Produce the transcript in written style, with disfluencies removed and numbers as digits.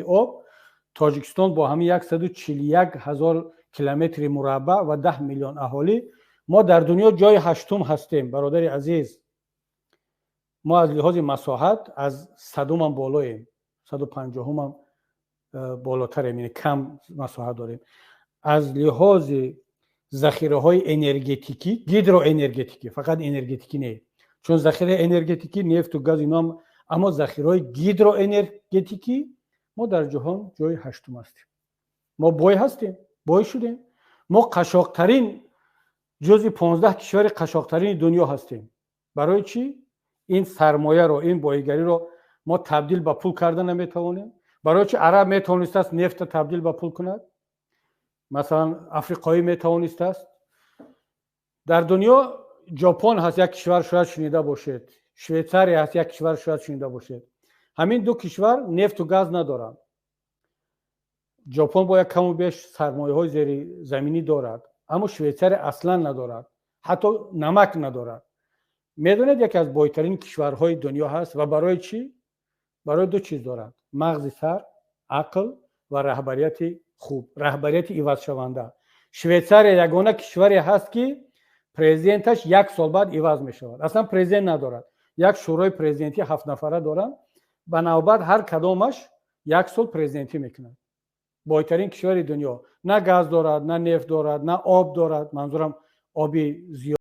Об Тоҷикистон бо ҳамин 141 ҳазор километри мураббаъ ва 10 миллион аҳолӣ мо дар дунё ҷои ҳаштум ҳастем. Бародари азиз, мо аз лиҳози масоҳат аз 100-умам болоем, 150-умам болотарем, яъне кам масоҳат дорем. Аз лиҳози захираҳои энергетикӣ, гидроэнергетикӣ, фақат энергетикӣ не, чун захираи энергетикӣ, нефту газ, иноам, аммо захираҳои гидроэнергетикӣ мо дар ҷаҳон ҷои ҳаштум ҳастем. Мо бой ҳастем, бой шудем. Мо қашоқтарин, ҷузъи 15 кишвари қашоқтарини дунё ҳастем. Барои чӣ ин сармояро, ин боигариро мо табдил ба пул карда наметавонем? Барои чӣ араб метавонистааст нефта табдил ба пул кунад, масалан, африқоӣ метавонистааст? Дар дунё Ҷопон ҳаст, як кишвар, шояд шунида бошед, Швейтсария ҳаст, як кишвар, шояд шунида бошед. Ҳамин ду кишвар нефту газ надоранд. Ҷопон бо як каму беш сармояҳои зеризаминӣ дорад, аммо Швейтсария аслан надорад, ҳатто намак надорад. Медонед, яке аз бойтарин кишварҳои дунё ҳаст. Ва барои чӣ? Барои ду чиз дорад: мағзи сар, ақл ва раҳбарияти хуб, раҳбарияти ивазшаванда. Швейтсария ягона кишваре ҳаст, ки президенташ як сол баъд иваз мешавад. Аслан президент надорад, як шӯрои президентӣ ҳафтнафара доранд, ба навбат ҳар кадомаш як сол президентӣ мекунад. Бойтарин кишвари дунё на газ дорад, на нефт дорад, на об дорад, манзурам оби зиёд.